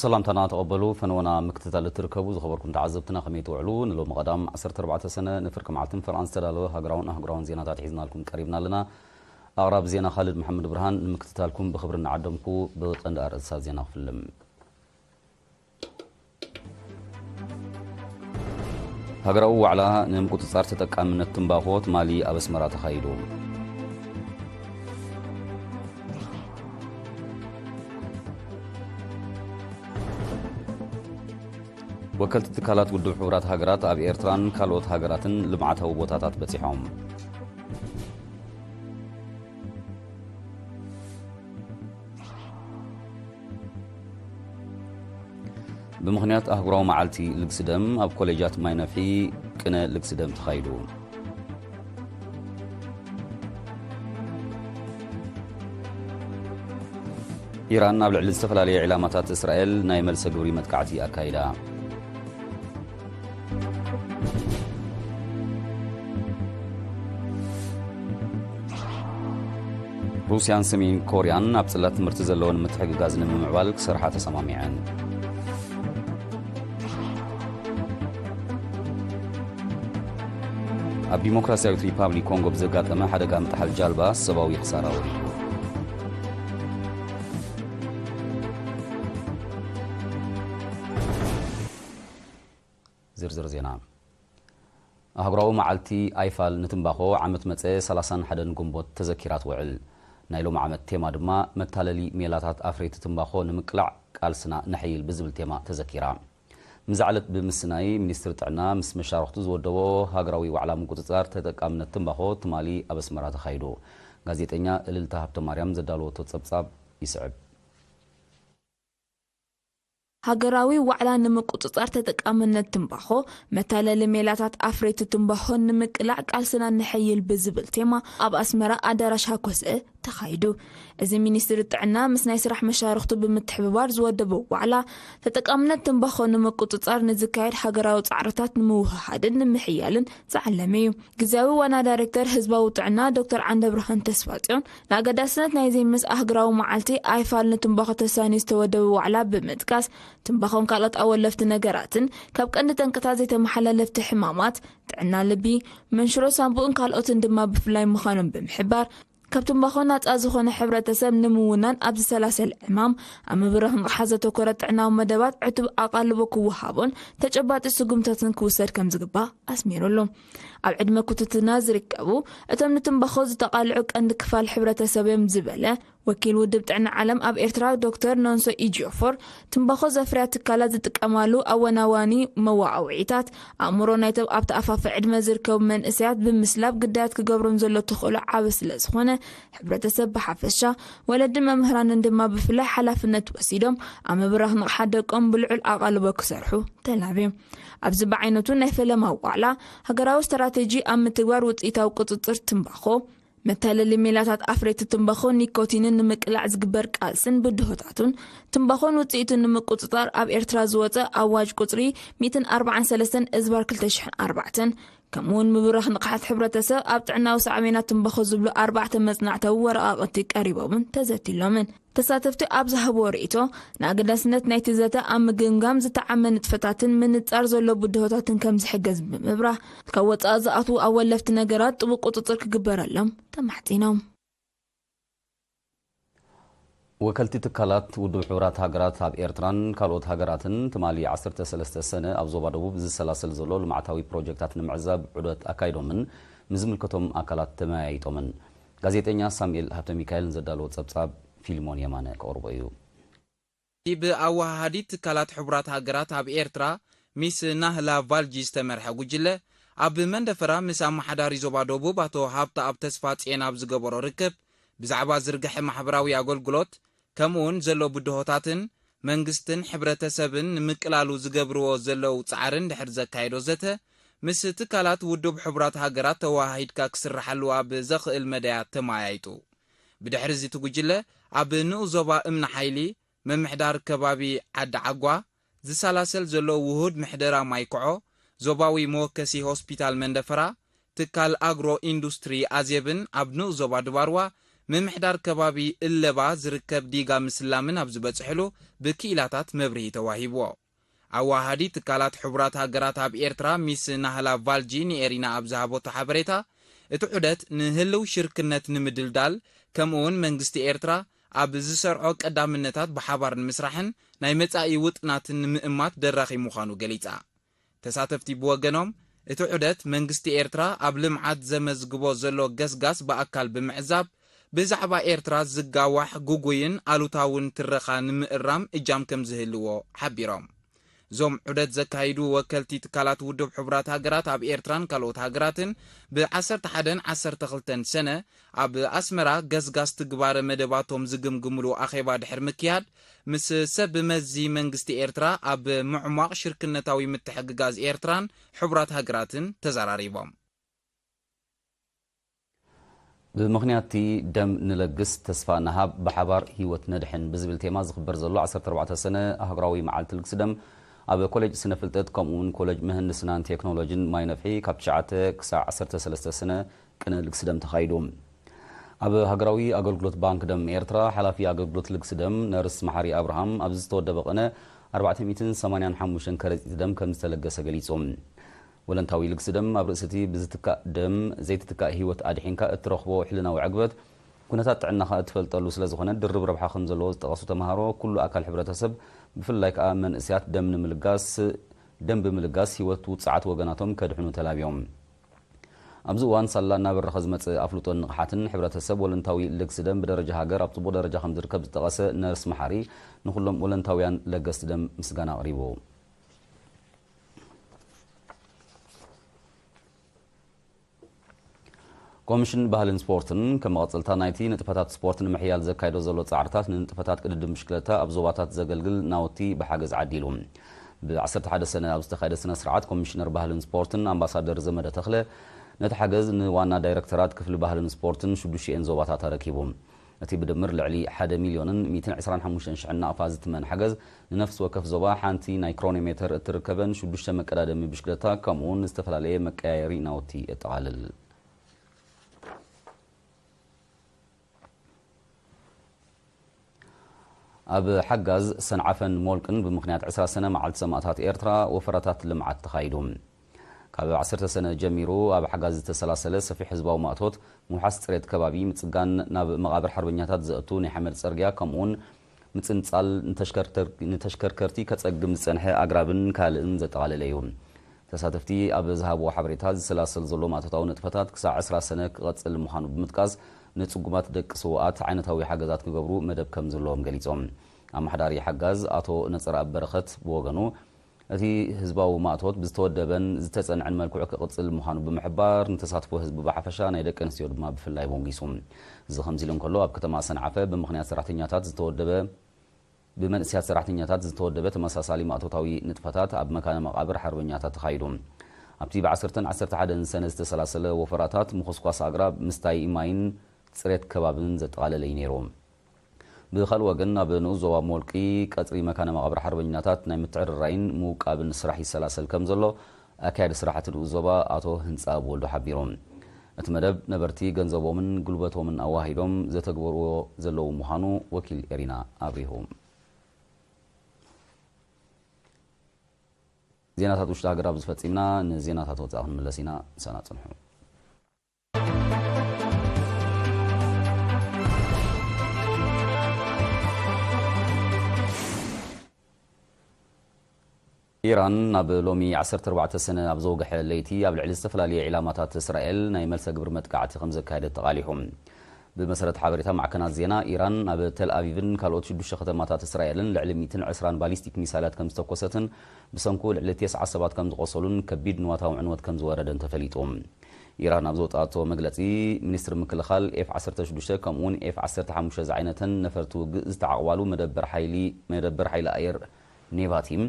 ሰላምታና ተቐበሉ። ፈነወና ምክትታል እትርከቡ ዝኸበርኩም ተዓዘብትና ከመይ ትውዕሉ? ንሎሚ ቀዳም ዓሰርተ ኣርባዕተ ሰነ ንፍርቂ መዓልትን ፈርቓን ዝተዳለወ ሃገራውን ኣህጉራውን ዜናታት ሒዝናልኩም ቀሪብና ኣለና። ኣቕራቢ ዜና ካልድ መሓመድ ብርሃን። ንምክትታልኩም ብኽብሪ እናዓደምኩ ብቐንዲ ኣርእስታት ዜና ክፍልም። ሃገራዊ ዋዕላ ንምቁጽጻር ተጠቃምነት ትምባኾ ትማሊ ኣብ ኣስመራ ተኻይዱ። ወከልቲ ትካላት ውድብ ሕቡራት ሃገራት ኣብ ኤርትራን ካልኦት ሃገራትን ልምዓታዊ ቦታታት በጺሖም። ብምኽንያት ኣህጉራዊ መዓልቲ ልግሲ ደም ኣብ ኮሌጃት ማይ ነፍሒ ቅነ ልግሲ ደም ተኻይዱ። ኢራን ኣብ ልዕሊ ዝተፈላለየ ዒላማታት እስራኤል ናይ መልሰ ግብሪ መጥቃዕቲ ኣካይዳ። ሩስያን ሰሜን ኮርያን ኣብ ጽላት ትምህርቲ ዘለወን ምትሕግጋዝ ንምምዕባል ክሰርሓ ተሰማሚዐን። ኣብ ዲሞክራሲያዊት ሪፓብሊክ ኮንጎ ብዘጋጠመ ሓደጋ ምጥሓል ጃልባ ሰብኣዊ ክሳራ ወሪዱ። ዝርዝር ዜና። ኣህጉራዊ መዓልቲ ኣይፋል ንትምባኾ ዓመት መጸ ሰላሳን ሓደን ግንቦት ተዘኪራ ትውዕል። ናይ ሎሚ ዓመት ቴማ ድማ መታለሊ ሜላታት ኣፍረይቲ ትምባኾ ንምቅላዕ ቃልስና ነሐይል ብዝብል ቴማ ተዘኪራ። ንዛ ዕለት ብምስናይ ሚኒስትሪ ጥዕና ምስ መሻርኽቱ ዝወደቦ ሃገራዊ ዋዕላ ምቁጽጻር ተጠቃምነት ትምባኾ ትማሊ ኣብ ኣስመራ ተኻይዱ። ጋዜጠኛ እልልታ ሃብተማርያም ዘዳለወቶ ጸብጻብ ይስዕብ። ሃገራዊ ዋዕላ ንምቁጽጻር ተጠቃምነት ትምባኾ፣ መታለሊ ሜላታት ኣፍረይቲ ትምባኾ ንምቅላዕ ቃልስና ነሐይል ብዝብል ቴማ ኣብ ኣስመራ ኣዳራሽ ሃኮስእ ተኻይዱ። እዚ ሚኒስትሪ ጥዕና ምስ ናይ ስራሕ መሻርኽቱ ብምትሕብባር ዝወደቦ ዋዕላ፣ ተጠቃምነት ትምባኾ ንምቁጽጻር ንዝካየድ ሃገራዊ ጻዕርታት ንምውህሃድን ንምሕያልን ዝዓለመ እዩ። ግዝያዊ ዋና ዳይሬክተር ህዝባዊ ጥዕና ዶክተር ዓንደብርሃን ተስፋጽዮን፣ ንኣገዳስነት ናይዚ ምስ ኣህጉራዊ መዓልቲ ኣይፋል ንትምባኾ ተሳንዩ ዝተወደበ ዋዕላ ብምጥቃስ፣ ትምባኾን ካልኦት ኣወለፍቲ ነገራትን ካብ ቀንዲ ጠንቅታት ዘይተመሓላለፍቲ ሕማማት፣ ጥዕና ልቢ፣ መንሽሮ ሳንቡእን ካልኦትን ድማ ብፍላይ ምዃኖም ብምሕባር፣ ካብ ትምባኾ ናጻ ዝኾነ ሕብረተሰብ ንምውናን ኣብ ዝሰላሰል ዕማም፣ ኣብ ምብራኽ ንቕሓት ዘተኮረ ጥዕናዊ መደባት ዕቱብ ኣቓልቦ ክወሃቦን ተጨባጢ ስጉምታትን ክውሰድ ከም ዝግባእ ኣስሚሩሉ። ኣብ ዕድመ ክቱትና ዝርከቡ እቶም ንትምባኾ ዝተቓልዑ ቀንዲ ክፋል ሕብረተሰብ እዮም ዝበለ ወኪል ውድብ ጥዕና ዓለም ኣብ ኤርትራ ዶክተር ኖንሶ ኢጂዮፎር፣ ትምባኾ ዘፍርያ ትካላት ዝጥቀማሉ ኣወናዋኒ መዋዓውዒታት፣ ኣእምሮ ናይቶም ኣብቲ ኣፋፈ ዕድመ ዝርከቡ መንእሰያት ብምስላብ ግዳያት ክገብሮም ዘሎ ተኽእሎ ዓቢ ስለ ዝኾነ፣ ሕብረተሰብ ብሓፈሻ፣ ወለድን መምህራንን ድማ ብፍላይ ሓላፍነት ወሲዶም፣ ኣብ ምብራኽ ንቕሓት ደቆም ብልዑል ኣቓልቦ ክሰርሑ ተላብዩ። ኣብዚ ብዓይነቱ ናይ ፈለማ ዋዕላ፣ ሃገራዊ ስትራተጂ ኣብ ምትግባር ውጽኢታዊ ቁጽጽር ትምባኾ፣ መታለሊ ሜላታት ኣፍረይቲ ትምባኾን ኒኮቲንን ንምቅላዕ ዝግበር ቃልስን ብድሆታቱን፣ ትምባኾን ውጽኢቱን ንምቁጽጻር ኣብ ኤርትራ ዝወጸ ኣዋጅ ቁጽሪ ሚእትን ኣርባዓን ሰለስተን እዝባር ክልተ ሽሕን ኣርባዕተን፣ ከምኡውን ምብራኽ ንቕሓት ሕብረተሰብ ኣብ ጥዕናዊ ሳዕቤናት ትምባኾ ዝብሉ ኣርባዕተ መጽናዕታዊ ወረቓቕቲ ቀሪቦምን ተዘቲሎምን። ተሳተፍቲ ኣብ ዝሃብዎ ርእይቶ፣ ንኣገዳስነት ናይቲ ዘተ ኣብ ምግምጋም ዝተዓመ ንጥፈታትን ምንጻር ዘሎ ብድሆታትን ከም ዝሕገዝ ብምብራህ፣ ካብ ወጻኢ ዝኣትዉ ኣወለፍቲ ነገራት ጥቡቕ ቁጽጽር ክግበረሎም ተማሕጺኖም። ወከልቲ ትካላት ውድብ ሕቡራት ሃገራት ኣብ ኤርትራን ካልኦት ሃገራትን ትማሊ ዓሰርተ ሰለስተ ሰነ ኣብ ዞባ ደቡብ ዝሰላሰል ዘሎ ልምዓታዊ ፕሮጀክታት ንምዕዛብ ዑደት ኣካይዶምን ምስ ዝምልከቶም ኣካላት ተመያይጦምን። ጋዜጠኛ ሳሙኤል ሃብተ ሚካኤል ንዘዳለዎ ጸብጻብ ፊልሞን የማነ ከቕርቦ እዩ። ብኣወሃሃዲት ትካላት ሕቡራት ሃገራት ኣብ ኤርትራ ሚስ ናህላ ቫልጂ ዝተመርሐ ጉጅለ፣ ኣብ መንደፈራ ምስ ኣመሓዳሪ ዞባ ደቡብ ኣቶ ሃብተኣብ ተስፋጽዮን ኣብ ዝገበሮ ርክብ፣ ብዛዕባ ዝርግሐ ማሕበራዊ ኣገልግሎት፣ ከምኡውን ዘሎ ብድሆታትን መንግስትን ሕብረተሰብን ንምቅላሉ ዝገብርዎ ዘለዉ ጻዕርን ድሕሪ ዘካየዶ ዘተ፣ ምስ ትካላት ውድብ ሕቡራት ሃገራት ተወሃሂድካ ክስርሓሉ ኣብ ዘኽእል መዳያት ተመያይጡ። ብድሕሪ እዚ እቲ ጉጅለ ኣብ ንኡስ ዞባ እምኒ ሓይሊ፣ ምምሕዳር ከባቢ ዓዲ ዓጓ፣ ዝሰላሰል ዘሎ ውሁድ ምሕደራ ማይ ኮዖ፣ ዞባዊ መወከሲ ሆስፒታል መንደፈራ፣ ትካል ኣግሮ ኢንዱስትሪ ኣዜብን ኣብ ንኡስ ዞባ ድባርዋ ምምሕዳር ከባቢ እለባ ዝርከብ ዲጋ ምስላምን ኣብ ዝበጽሕሉ ብክኢላታት መብርሂ ተዋሂብዎ። ኣዋሃዲ ትካላት ሕቡራት ሃገራት ኣብ ኤርትራ ሚስ ናህላ ቫልጂ ንኤሪና ኣብ ዝሃቦቶ ሓበሬታ፣ እቲ ዑደት ንህልው ሽርክነት ንምድልዳል፣ ከምኡውን መንግስቲ ኤርትራ ኣብ ዝሰርዖ ቀዳምነታት ብሓባር ንምስራሕን ናይ መጻኢ ውጥናትን ንምእማት ደራኺ ምዃኑ ገሊጻ። ተሳተፍቲ ብወገኖም፣ እቲ ዑደት መንግስቲ ኤርትራ ኣብ ልምዓት ዘመዝግቦ ዘሎ ገስጋስ ብኣካል ብምዕዛብ፣ ብዛዕባ ኤርትራ ዝጋዋሕ ግጉይን ኣሉታውን ትረኻ ንምእራም እጃም ከም ዝህልዎ ሓቢሮም። እዞም ዑደት ዘካይዱ ወከልቲ ትካላት ውድብ ሕቡራት ሃገራት ኣብ ኤርትራን ካልኦት ሃገራትን ብ11ን 12 ሰነ ኣብ ኣስመራ ገስጋስ ትግባረ መደባቶም ዝግምግምሉ ኣኼባ ድሕሪ ምክያድ፣ ምስ ሰብ መዚ መንግስቲ ኤርትራ ኣብ ምዕሟቕ ሽርክነታዊ ምትሕግጋዝ ኤርትራን ሕቡራት ሃገራትን ተዘራሪቦም። ብምኽንያት እቲ ደም ንለግስ፣ ተስፋ ንሃብ፣ ብሓባር ህይወት ነድሕን ብዝብል ቴማ ዝኽበር ዘሎ 14 ሰነ ኣህጉራዊ መዓልቲ ልግሲ ደም ኣብ ኮሌጅ ስነ ፍልጠት ከምኡ እውን ኮሌጅ ምህንድስናን ቴክኖሎጂን ማይ ነፍሒ ካብ ትሽዓተ ክሳዕ ዓሰርተ ሰለስተ ሰነ ቅነ ልግሲ ደም ተኻይዱ። ኣብ ሃገራዊ ኣገልግሎት ባንክ ደም ኤርትራ ሓላፊ ኣገልግሎት ልግሲ ደም ነርስ መሓሪ ኣብርሃም፣ ኣብዚ ዝተወደበ ቅነ ኣርባዕተ ሚእትን ሰማንያን ሓሙሽተን ከረጺት ደም ከም ዝተለገሰ ገሊጹ። ወለንታዊ ልግሲ ደም ኣብ ርእሲ እቲ ብዝትካእ ደም ዘይትትካእ ህይወት ኣድሒንካ እትረኽቦ ሕልናዊ ዕግበት፣ ኩነታት ጥዕናኻ እትፈልጠሉ ስለ ዝኾነ ድርብ ረብሓ ከም ዘለዎ ዝጠቐሱ ተምሃሮ፣ ኩሉ ኣካል ሕብረተሰብ ብፍላይ ከኣ መንእሰያት ደም ንምልጋስ ደም ብምልጋስ ህይወት ውጽዓት ወገናቶም ከድሕኑ ተላብዮም። ኣብዚ እዋን ሳላ እናበረኸ ዝመጽእ ኣፍልጦን ንቕሓትን ሕብረተሰብ ወለንታዊ ልግሲ ደም ብደረጃ ሃገር ኣብ ጽቡቕ ደረጃ ከም ዝርከብ ዝጠቐሰ ነርስ መሓሪ፣ ንኹሎም ወለንታውያን ለገስቲ ደም ምስጋና ኣቕሪቡ። ኮሚሽን ባህልን ስፖርትን ከም መቐጸልታ ናይቲ ንጥፈታት ስፖርት ንምሕያል ዘካይዶ ዘሎ ጻዕርታት፣ ንንጥፈታት ቅድድም ብሽክለታ ኣብ ዞባታት ዘገልግል ናውቲ ብሓገዝ ዓዲሉ። ብ11 ሰነ ኣብ ዝተኻየደ ስነ ስርዓት፣ ኮሚሽነር ባህልን ስፖርትን ኣምባሳደር ዘመደ ተኽለ፣ ነቲ ሓገዝ ንዋና ዳይረክተራት ክፍሊ ባህልን ስፖርትን ሽዱሽተን ዞባታት ኣረኪቡ። እቲ ብድምር ልዕሊ ሓደ ሚልዮንን ሚእትን ዕስራን ሓሙሽተን ሽሕን ናቕፋ ዝትመን ሓገዝ፣ ንነፍሲ ወከፍ ዞባ ሓንቲ ናይ ክሮኖሜተር እትርከበን ሽዱሽተ መቀዳደሚ ብሽክለታ፣ ከምኡውን ዝተፈላለየ መቀያየሪ ናውቲ የጠቓልል። ኣብ ሓጋዝ፣ ሰንዓፈን ሞልቅን ብምኽንያት ዕስራ ሰነ መዓልቲ ሰማእታት ኤርትራ ወፈራታት ልምዓት ተኻይዱ። ካብ ዓሰርተ ሰነ ጀሚሩ ኣብ ሓጋዝ ዝተሰላሰለ ሰፊሕ ህዝባዊ ማእቶት፣ ምውሓስ ጽሬት ከባቢ፣ ምጽጋን ናብ መቓብር ሓርበኛታት ዘእቱ ናይ ሓመድ ጽርግያ፣ ከምኡውን ምጽንጻል ንተሽከርተር-፣ ንተሽከርከርቲ ከጸግም ዝጸንሐ ኣግራብን ካልእን ዘጠቓለለ እዩ። ተሳተፍቲ ኣብ ዝሃብዎ ሓበሬታ፣ ዝሰላሰል ዘሎ ማእቶታዊ ንጥፈታት ክሳዕ ዕስራ ሰነ ክቐጽል ምዃኑ ብምጥቃስ፣ ንጽጉማት ደቂ ስውኣት ዓይነታዊ ሓገዛት ክገብሩ መደብ ከም ዘለዎም ገሊጾም። ኣመሓዳሪ ሓጋዝ ኣቶ ነጸረኣብ በረኸት ብወገኑ፣ እቲ ህዝባዊ ማእቶት ብዝተወደበን ዝተጸንዐን መልክዑ ክቕጽል ምዃኑ ብምሕባር፣ ንተሳትፎ ህዝቢ ብሓፈሻ ናይ ደቂ ኣንስትዮ ድማ ብፍላይ ኣሞጊሱ። እዚ ከምዚ ኢሉ እንከሎ፣ ኣብ ከተማ ሰንዓፈ ብምኽንያት ሰራሕተኛታት ዝተወደበ ብመንእሰያት ሰራሕተኛታት ዝተወደበ ተመሳሳሊ ማእቶታዊ ንጥፈታት ኣብ መካነ መቓብር ሓርበኛታት ተኻይዱ። ኣብቲ ብ10ን 11ን ሰነ ዝተሰላሰለ ወፈራታት፣ ምኹስኳስ ኣግራብ፣ ምስታይ ማይን ጽሬት ከባብን ዘጠቓለለ እዩ ነይሩ። ብኻልእ ወገን፣ ኣብ ንኡስ ዞባ ሞልቂ ቀጽሪ መካነ መቓብር ሓርበኛታት ናይ ምትዕርራይን ምውቃብን ስራሕ ይሰላሰል ከም ዘሎ ኣካያዲ ስራሕቲ ንኡስ ዞባ ኣቶ ህንጻብ ወልዱ ሓቢሩ። እቲ መደብ ነበርቲ ገንዘቦምን ጉልበቶምን ኣዋሂዶም ዘተግበርዎ ዘለዉ ምዃኑ ወኪል ኤሪና ኣብሪሁ። ዜናታት ውሽጢ ሃገር ኣብዚ ፈጺምና። ንዜናታት ወጻኢ ክንምለስ ኢና። ምሳና ጽንሑ። ኢራን ናብ ሎሚ ዓሰርተ ኣርባዕተ ሰነ ኣብ ዘውግሐ ለይቲ ኣብ ልዕሊ ዝተፈላለየ ዒላማታት እስራኤል ናይ መልሰ ግብሪ መጥቃዕቲ ከም ዘካየደት ተቓሊሑ። ብመሰረት ሓበሬታ ማዕከናት ዜና፣ ኢራን ኣብ ተል ኣቪቭን ካልኦት ሽዱሽተ ከተማታት እስራኤልን ልዕሊ ሚእትን ዕስራን ባሊስቲክ ሚሳይላት ከም ዝተኮሰትን ብሰንኩ ልዕሊ ተስዓ ሰባት ከም ዝቆሰሉን ከቢድ ንዋታዊ ዕንወት ከም ዝወረደን ተፈሊጡ። ኢራን ኣብ ዘውፅኣቶ መግለፂ፣ ሚኒስትሪ ምክልኻል ኤፍ ዓሰርተ ሽዱሽተ ከምኡውን ኤፍ ዓሰርተ ሓሙሽተ ዝዓይነተን ነፈርቲ ውግእ ዝተዓቕባሉ መደበር ሓይሊ፣ መደበር ሓይሊ ኣየር ኔቫቲም፣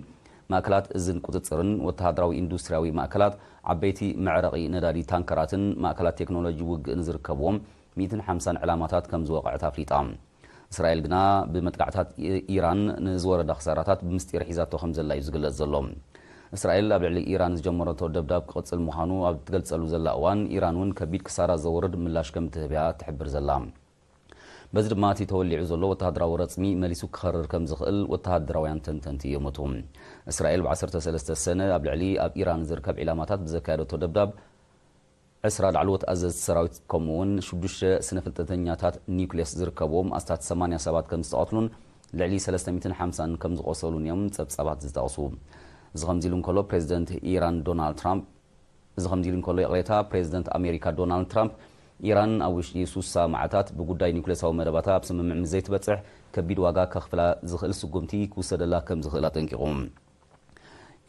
ማእከላት እዝን ቁፅፅርን፣ ወተሃደራዊ ኢንዱስትሪያዊ ማእከላት፣ ዓበይቲ መዕረቒ ነዳዲ ታንከራትን ማእከላት ቴክኖሎጂ ውግእን ዝርከብዎም ሚእትን ሓምሳን ዕላማታት ከም ዝወቕዐት ኣፍሊጣ። እስራኤል ግና ብመጥቃዕታት ኢ-፣ ኢራን ንዝወረዳ ክሳራታት ብምስጢር ሒዛቶ ከም ዘላ እዩ ዝግለጽ ዘሎ። እስራኤል ኣብ ልዕሊ ኢራን ዝጀመረቶ ደብዳብ ክቕጽል ምዃኑ ኣብ እትገልጸሉ ዘላ እዋን፣ ኢራን እውን ከቢድ ክሳራ ዘውርድ ምላሽ ከም እትህብ እያ ትሕብር ዘላ። በዚ ድማ እቲ ተወሊዑ ዘሎ ወተሃደራዊ ረጽሚ መሊሱ ክኸርር ከም ዝኽእል ወተሃደራውያን ተንተንቲ ይእምቱ። እስራኤል ብ ዓሰርተ ሰለስተ ሰነ ኣብ ልዕሊ ኣብ ኢራን ዝርከብ ዒላማታት ብዘካየደቶ ደብዳብ፣ ዕስራ ላዕለዎት ኣዘዝቲ ሰራዊት ከምኡውን ሽዱሽተ ስነ ፍልጠተኛታት ኒውክሌስ ዝርከብዎም ኣስታት ሰማንያ ሰባት ከም ዝተቐትሉን ልዕሊ ሰለስተ ሚእትን ሓምሳን ከም ዝቖሰሉን እዮም ጸብጻባት ዝጠቕሱ። እዚ ከምዚ ኢሉ እንከሎ፣ ፕሬዚደንት ኢራን ዶናልድ ትራምፕ እዚ ከምዚ ኢሉ እንከሎ፣ ይቕሬታ፣ ፕሬዚደንት ኣሜሪካ ዶናልድ ትራምፕ፣ ኢራን ኣብ ውሽጢ ሱሳ መዓልታት ብጉዳይ ኒውክሌሳዊ መደባታ ኣብ ስምምዕ ምስ ዘይትበጽሕ፣ ከቢድ ዋጋ ከኽፍላ ዝኽእል ስጉምቲ ክውሰደላ ከም ዝኽእል ኣጠንቂቑ።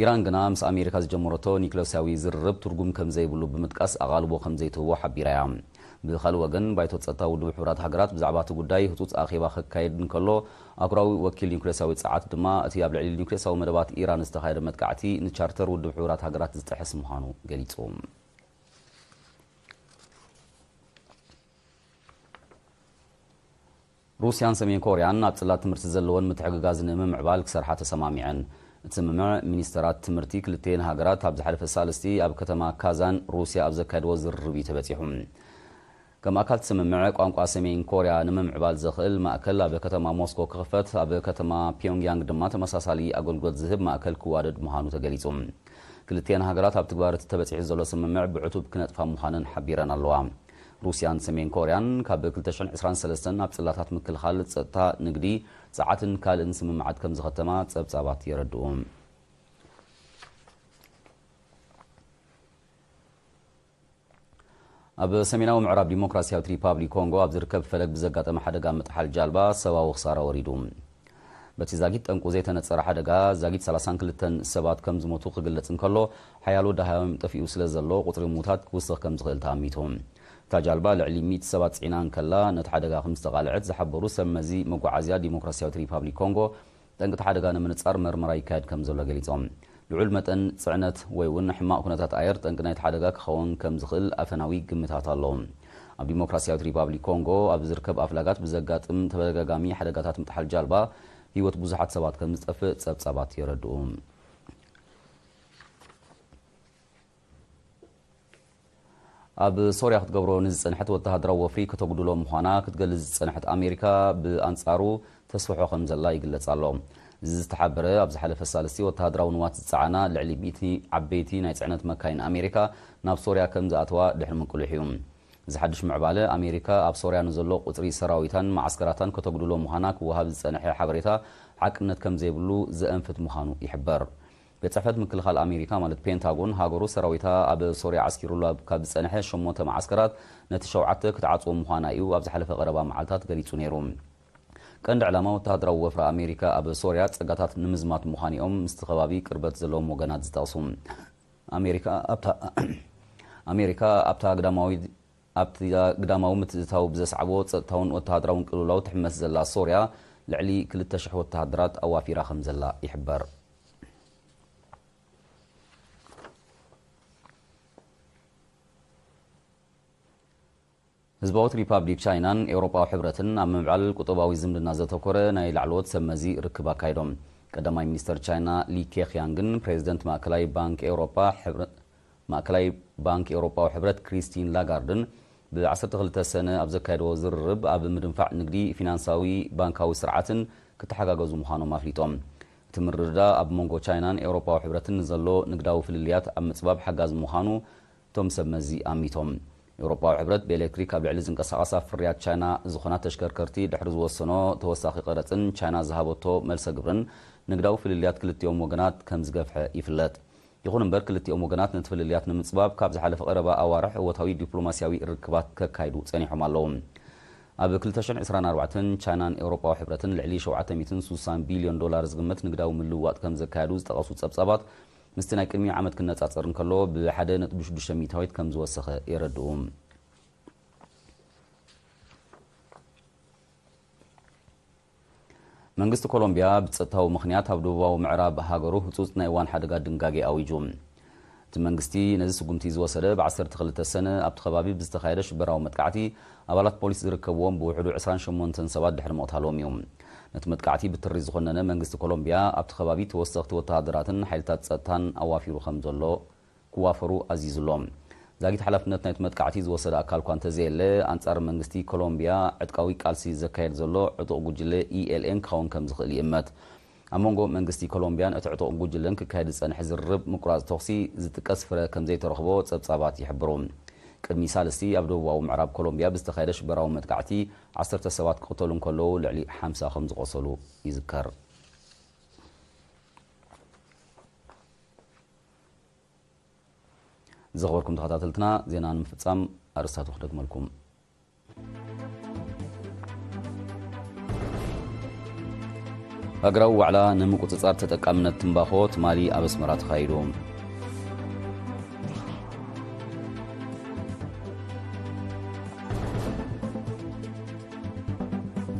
ኢራን ግና ምስ ኣሜሪካ ዝጀመረቶ ኒውክሌሳዊ ዝርርብ ትርጉም ከም ዘይብሉ ብምጥቃስ፣ ኣቓልቦ ከም ዘይትህቦ ሓቢራ እያ። ብኻልእ ወገን፣ ባይቶ ጸጥታ ውድብ ሕቡራት ሃገራት ብዛዕባ እቲ ጉዳይ ህጹጽ ኣኼባ ከካይድ እንከሎ፣ ኣህጉራዊ ወኪል ኒውክሌሳዊ ጸዓት ድማ እቲ ኣብ ልዕሊ ኒውክሌሳዊ መደባት ኢራን ዝተኻየደ መጥቃዕቲ ንቻርተር ውድብ ሕቡራት ሃገራት ዝጥሕስ ምዃኑ ገሊጹ። ሩስያን ሰሜን ኮርያን ኣብ ጽላት ትምህርቲ ዘለወን ምትሕግጋዝ ንምምዕባል ክሰርሓ ተሰማሚዐን። እቲ ስምምዕ፣ ሚኒስተራት ትምህርቲ ክልቲኤን ሃገራት ኣብ ዝሓለፈ ሳልስቲ ኣብ ከተማ ካዛን ሩስያ ኣብ ዘካየድዎ ዝርርብ እዩ ተበጺሑ። ከም ኣካል እቲ ስምምዕ፣ ቋንቋ ሰሜን ኮርያ ንምምዕባል ዘኽእል ማእከል ኣብ ከተማ ሞስኮ ክኽፈት፣ ኣብ ከተማ ፒዮንግያንግ ድማ ተመሳሳሊ ኣገልግሎት ዝህብ ማእከል ክዋደድ ምዃኑ ተገሊጹ። ክልቲኤን ሃገራት ኣብ ትግባር እቲ ተበጺሑ ዘሎ ስምምዕ ብዕቱብ ክነጥፋ ምዃነን ሓቢረን ኣለዋ። ሩስያን ሰሜን ኮርያን ካብ ክልተ ሽሕን ዕስራን ሰለስተን ኣብ ጽላታት ምክልኻል፣ ጸጥታ፣ ንግዲ፣ ጸዓትን ካልእን ስምምዓት ከም ዝኸተማ ጸብጻባት የረድኡ። ኣብ ሰሜናዊ ምዕራብ ዲሞክራሲያዊት ሪፓብሊክ ኮንጎ ኣብ ዝርከብ ፈለግ ብዘጋጠመ ሓደጋ ምጥሓል ጃልባ ሰብኣዊ ክሳራ ወሪዱ። በቲ ዛጊት ጠንቁ ዘይተነጸረ ሓደጋ፣ ዛጊት ሰላሳን ክልተን ሰባት ከም ዝሞቱ ክግለጽ እንከሎ፣ ሓያሎ ደሃዮም ጠፊኡ ስለ ዘሎ፣ ቁጽሪ ምዉታት ክውስኽ ከም ዝኽእል ተኣሚቱ። እታ ጃልባ ልዕሊ ሚእቲ ሰባት ጽዒና እንከላ፣ ነቲ ሓደጋ ከም ዝተቓልዐት ዝሓበሩ ሰብ መዚ መጓዓዝያ ዲሞክራሲያዊት ሪፓብሊክ ኮንጎ፣ ጠንቂ እቲ ሓደጋ ንምንጻር መርመራ ይካየድ ከም ዘሎ ገሊጾም። ልዑል መጠን ጽዕነት ወይ እውን ሕማቕ ኩነታት ኣየር ጠንቂ ናይቲ ሓደጋ ክኸውን ከም ዝኽእል ኣፈናዊ ግምታት ኣሎ። ኣብ ዲሞክራሲያዊት ሪፓብሊክ ኮንጎ ኣብ ዝርከብ ኣፍላጋት ብዘጋጥም ተደጋጋሚ ሓደጋታት ምጥሓል ጃልባ፣ ህይወት ብዙሓት ሰባት ከም ዝጠፍእ ጸብጻባት የረድኡ። ኣብ ሶርያ ክትገብሮ ንዝጸንሐት ወተሃደራዊ ወፍሪ ከተጉድሎ ምዃና ክትገልጽ ዝጸንሐት ኣሜሪካ፣ ብኣንጻሩ ተስፍሖ ከም ዘላ ይግለጽ ኣሎ። እዚ ዝተሓበረ፣ ኣብ ዝሓለፈ ሳልስቲ ወተሃደራዊ ንዋት ዝጸዓና ልዕሊ ሚእቲ ዓበይቲ ናይ ጽዕነት መካይን ኣሜሪካ ናብ ሶርያ ከም ዝኣተዋ ድሕሪ ምቅልሑ እዩ። እዚ ሓድሽ ምዕባለ፣ ኣሜሪካ ኣብ ሶርያ ንዘሎ ቁጽሪ ሰራዊታን መዓስከራታን ከተጉድሎ ምዃና ክወሃብ ዝጸንሐ ሓበሬታ ሓቅነት ከም ዘይብሉ ዘእንፍት ምዃኑ ይሕበር። ቤት ጽሕፈት ምክልኻል ኣሜሪካ፣ ማለት ፔንታጎን፣ ሃገሩ ሰራዊታ ኣብ ሶርያ ዓስኪሩሉ ኣብ ካብ ዝጸንሐ ሸሞንተ መዓስከራት፣ ነቲ ሸውዓተ ክትዓጽዎ ምዃና እዩ ኣብ ዝሓለፈ ቀረባ መዓልታት ገሊጹ ነይሩ። ቀንዲ ዕላማ ወተሃደራዊ ወፍሪ ኣሜሪካ ኣብ ሶርያ ጸጋታት ንምዝማት ምዃኑ እዮም ምስቲ ከባቢ ቅርበት ዘለዎም ወገናት ዝጠቕሱ። ኣሜሪካ ኣብታ ኣሜሪካ ኣብታ ግዳማዊ ኣብቲ ግዳማዊ ምትእትታው ብዘስዓቦ ጸጥታውን ወተሃደራውን ቅልውላው ትሕመስ ዘላ ሶርያ፣ ልዕሊ ክልተ ሽሕ ወተሃደራት ኣዋፊራ ከም ዘላ ይሕበር። ህዝባዊት ሪፓብሊክ ቻይናን ኤውሮጳዊ ሕብረትን ኣብ ምምዕባል ቁጠባዊ ዝምድና ዘተኮረ ናይ ላዕለዎት ሰብ መዚ ርክብ ኣካይዶም። ቀዳማይ ሚኒስተር ቻይና ሊ ኬክያንግን ፕሬዚደንት ማእከላይ ባንክ ኤውሮጳ ሕብረ-፣ ማእከላይ ባንክ ኤውሮጳዊ ሕብረት ክሪስቲን ላጋርድን ብ ዓሰርተ ክልተ ሰነ ኣብ ዘካየድዎ ዝርርብ፣ ኣብ ምድንፋዕ ንግዲ፣ ፊናንሳዊ ባንካዊ ስርዓትን ክተሓጋገዙ ምዃኖም ኣፍሊጦም። እቲ ምርድዳእ ኣብ መንጎ ቻይናን ኤውሮጳዊ ሕብረትን ንዘሎ ንግዳዊ ፍልልያት ኣብ ምጽባብ ሓጋዚ ምዃኑ እቶም ሰብ መዚ ኣሚቶም። ኤውሮጳዊ ሕብረት ብኤሌክትሪክ ኣብ ልዕሊ ዝንቀሳቐሳ ፍርያት ቻይና ዝኾና ተሽከርከርቲ ድሕሪ ዝወሰኖ ተወሳኺ ቀረጽን ቻይና ዝሃበቶ መልሰ ግብርን፣ ንግዳዊ ፍልልያት ክልቲኦም ወገናት ከም ዝገፍሐ ይፍለጥ። ይኹን እምበር፣ ክልቲኦም ወገናት ነቲ ፍልልያት ንምጽባብ ካብ ዝሓለፈ ቀረባ ኣዋርሕ እወታዊ ዲፕሎማስያዊ ርክባት ከካይዱ ጸኒሖም ኣለዉ። ኣብ ክልተ ሽሕን ዕስራን ኣርባዕተን ቻይናን ኤውሮጳዊ ሕብረትን ልዕሊ ሸውዓተ ሚእትን ስሳን ቢልዮን ዶላር ዝግመት ንግዳዊ ምልውዋጥ ከም ዘካየዱ ዝጠቐሱ ጸብጻባት፣ ምስቲ ናይ ቅድሚ ዓመት ክነጻጸር እንከሎ ብሓደ ነጥቢ ሽዱሽተ ሚእታዊት ከም ዝወሰኸ የረድኡ። መንግስቲ ኮሎምቢያ ብጸጥታዊ ምኽንያት ኣብ ደቡባዊ ምዕራብ ሃገሩ ህጹጽ ናይ እዋን ሓደጋ ድንጋጌ ኣዊጁ። እቲ መንግስቲ ነዚ ስጉምቲ ዝወሰደ ብ ዓሰርተ ክልተ ሰነ ኣብቲ ከባቢ ብዝተኻየደ ሽበራዊ መጥቃዕቲ ኣባላት ፖሊስ ዝርከብዎም ብውሕዱ ዕስራን ሸሞንተን ሰባት ድሕሪ ምቕታሎም እዩ። ነቲ መጥቃዕቲ ብትሪ ዝኾነነ መንግስቲ ኮሎምቢያ ኣብቲ ከባቢ ተወሰኽቲ ወተሃደራትን ሓይልታት ጸጥታን ኣዋፊሩ ከም ዘሎ ክዋፈሩ ኣዚዙ ኣሎ። ዛጊት ሓላፍነት ናይቲ መጥቃዕቲ ዝወሰደ ኣካል እኳ እንተዘየለ፣ ኣንጻር መንግስቲ ኮሎምቢያ ዕጥቃዊ ቃልሲ ዘካየድ ዘሎ ዕጡቕ ጉጅለ ኢ ኤል ኤን ክኸውን ከም ዝኽእል ይእመት። ኣብ መንጎ መንግስቲ ኮሎምቢያን እቲ ዕጡቕ ጉጅለን ክካየድ ዝጸንሐ ዝርርብ ምቁራጽ ተኹሲ ዝጥቀስ ፍረ ከም ዘይተረኽቦ ጸብጻባት ይሕብሩ። ቅድሚ ሳልስቲ ኣብ ደቡባዊ ምዕራብ ኮሎምቢያ ብዝተኻየደ ሽበራዊ መጥቃዕቲ ዓሰርተ ሰባት ክቕተሉ እንከለዉ ልዕሊ ሓምሳ ከም ዝቖሰሉ ይዝከር። ዝኸበርኩም ተኸታተልትና፣ ዜና ንምፍጻም ኣርእስታቱ ክደግመልኩም። ሃገራዊ ዋዕላ ንምቁጽጻር ተጠቃምነት ትምባኾ ትማሊ ኣብ ኣስመራ ተኻይዱ።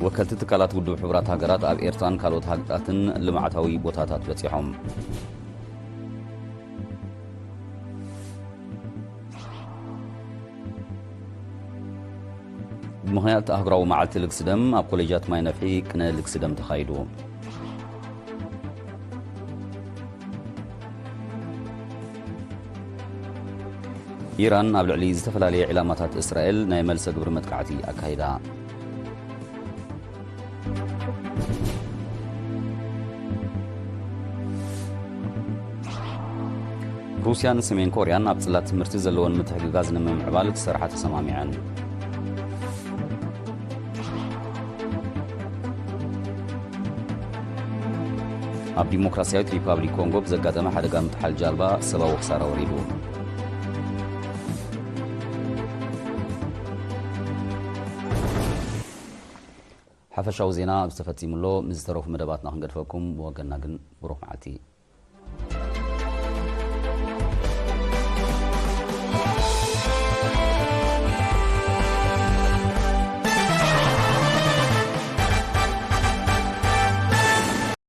ወከልቲ ትካላት ውድብ ሕቡራት ሃገራት ኣብ ኤርትራን ካልኦት ሃገራትን ልምዓታዊ ቦታታት በጺሖም። ብምኽንያት ኣህጉራዊ መዓልቲ ልግሲ ደም ኣብ ኮሌጃት ማይ ነፍሒ ቅነ ልግሲ ደም ተኻይዱ። ኢራን ኣብ ልዕሊ ዝተፈላለየ ዒላማታት እስራኤል ናይ መልሰ ግብሪ መጥቃዕቲ ኣካይዳ። ሩስያን ሰሜን ኮርያን ኣብ ጽላት ትምህርቲ ዘለወን ምትሕግጋዝ ንምምዕባል ክሰርሓ ተሰማሚዐን። ኣብ ዲሞክራስያዊት ሪፓብሊክ ኮንጎ ብዘጋጠመ ሓደጋ ምጥሓል ጃልባ ሰብኣዊ ክሳራ ወሪዱ። ሓፈሻዊ ዜና ኣብዚ ተፈጺሙ ኣሎ። ምስ ዝተረፉ መደባትና ክንገድፈኩም፣ ብወገንና ግን ብሩኽ መዓልቲ።